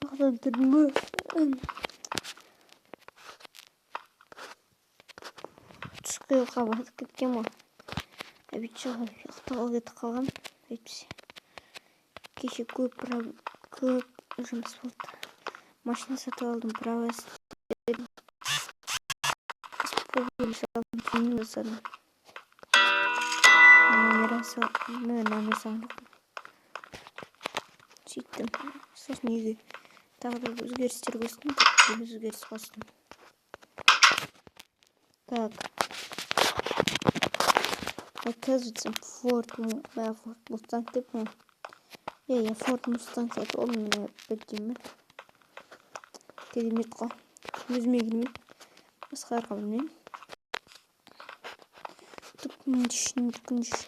Ұйқыдан тұрдым ба? Түскі ұйқыға батып кеткен ғой. Обед шығып ұйықтауға кетіп қалғам. Әйтпесе кеше көп жұмыс болды. Машина сатып алдым, права істедім. Жасадым. Номер салған жоқпын. Сөйттім. Сосын үйге тағы да өзгерістер қостым. Өзгеріс қостым. Так. Оказывается, Форд Мустанг деп. Иә, Форд Мустанг сатып алдым, міне бірдеме. Керемет қой. Өзіме келмейді. Басқаларға білмеймін. Түкінші.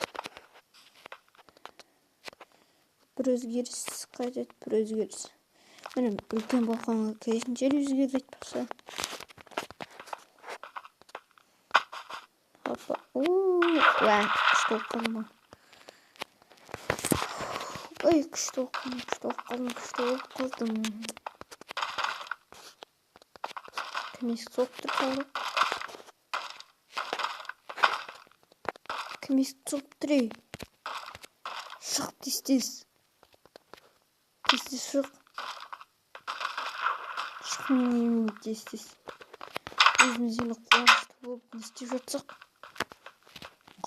Бір өзгеріс қажет, бір өзгеріс. Міне үлкен балконға келетін жер өзгерді айтпақшы. Опа. Уа, күшті болып қалдым ғой. Ой, күшті болып қалдым, күшті болып қалдым, күшті болып қалдым. Кім есік соғып тұр тағы? Кім есік соғып тұр, ей? Шық тез-тез. Тез-тез шық. Шық менің үйімнен тез-тез. Өзіміз енді қуанышты болып не істеп жатсақ?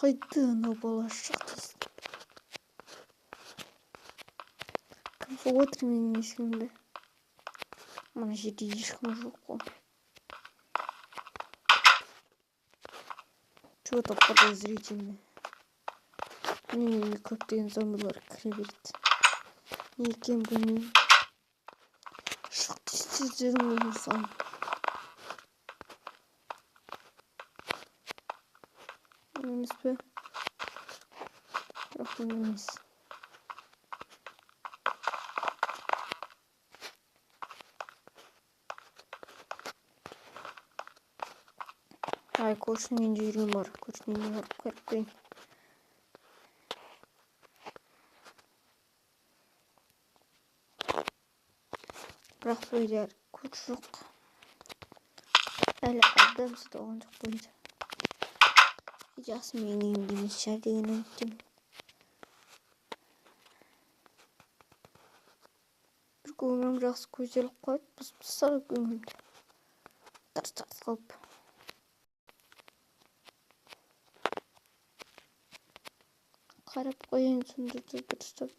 Қайда анау бала, шық тез. Кім соғып отыр менің есігімді? Мына жерде ешкім жоқ қой. Чего-то подозрительное. Менің үйіме көптеген зомбилар кіре береді. Не екенін білмеймін. Шық тез-тез дедім ғой мен саған. Емес пе? Жоқ, бұл емес. Ай, көршінің үйінде жүрген бар. Көршінің үйіне барып көріп көрейін. Бірақ бұл үйде көрші жоқ. Әлі адам сатып алған жоқ бұл үйді. Жақсы, менің үйімде емес шығар деген үміттемін. Бір көңілім жақсы көтеріліп қойды, бұзып тастады көңілімді. Тарс-тарс қылып. Қарап қояйын сонда да дұрыстап.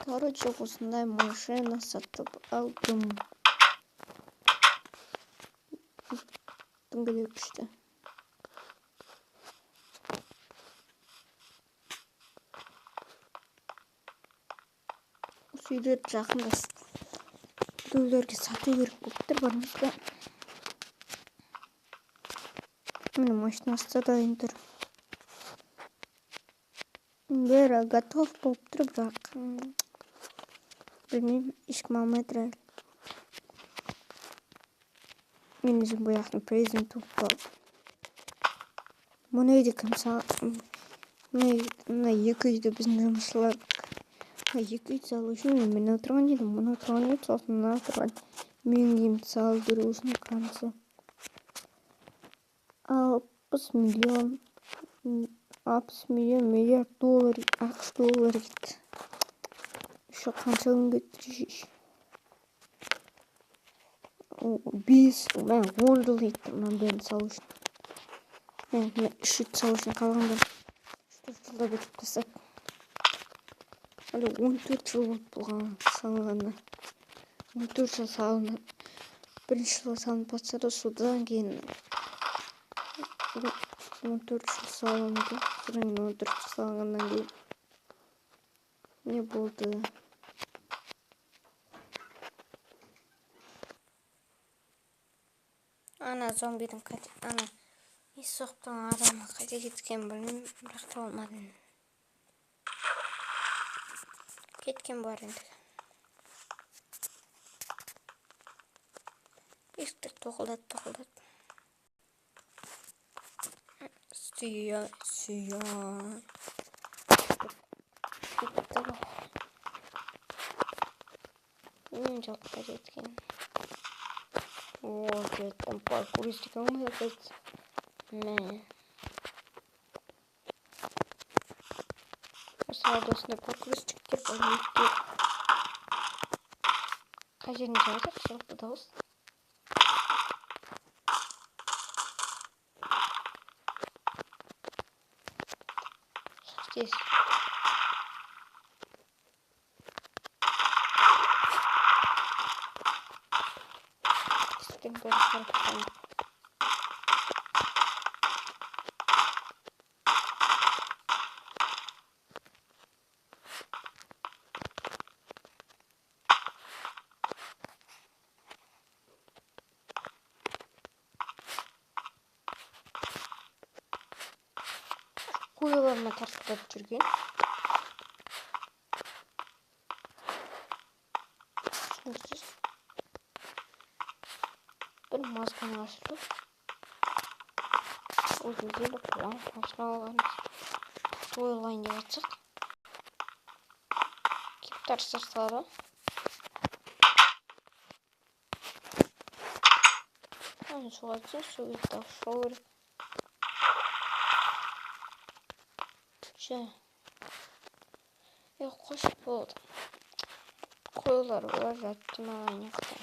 Короче, осындай машина сатып алдым. Дөңгелек күшті. Осы үйлерді жақында біреулерге сату керек болып тұр, бар емес пе? Міне машинасы да дайын тұр. Бәрі готов болып тұр, бірақ білмеймін, ешкім алмай тұр әлі. Мен өзім бұл жақтың президенті болып қалдым. Мұны үйде кім мына екі үйді біздің жұмысшылар, мына екі үйді салу үшін мен мына тұрған едім, мына тұрған едім, сосын мына тұрған менің үйімді салдыру үшін қанша? 60 миллион, 60 миллион миллиард доллар, ақш доллар кетті. Еще қанша күн кетті? 5, мә, 10 жыл кетті мынаның бәрін салу үшін. Мә, мына үш үйді салу үшін қалғандар 3-4 жылда бітіп тастады. Әлі 14 жыл болды бұған салынғанына. 14 жыл салынып, бірінші жылы салынып бастады, содан кейін 14 жыл салынды. Содан кейін 14 жыл салынғаннан кейін не болды? Ана зомбидің қате, ана ес соғып тұрған адамның қайда кеткенін білмеймін, бірақ таба алмадым. Кеткен бар енді. Есікті тоқылдатып, тоқылдатып. Сия, сия. Кетті ғой. Мен жаққа жеткен. О, жеттім. Паркурист екен ғой, оказывается. Мә. Осыларды осындай паркурист жігіттер бар мектеп. Қай жерінен шығып жатыр? Шығыпты дауыс. Шық тез. Есіктің бәрі қарап қалды. Қойларына тартып жүрген. Түсініксіз. Бір масканы ашып, өзімізге бір қуанып маска алғанбыз. Той алайын деп жатсақ, келіп тарс салады. Аны суға түссе, су кетті, шығу керек. Ше. Е, қош болды. Қойлар олар жатты маған ұйықтай.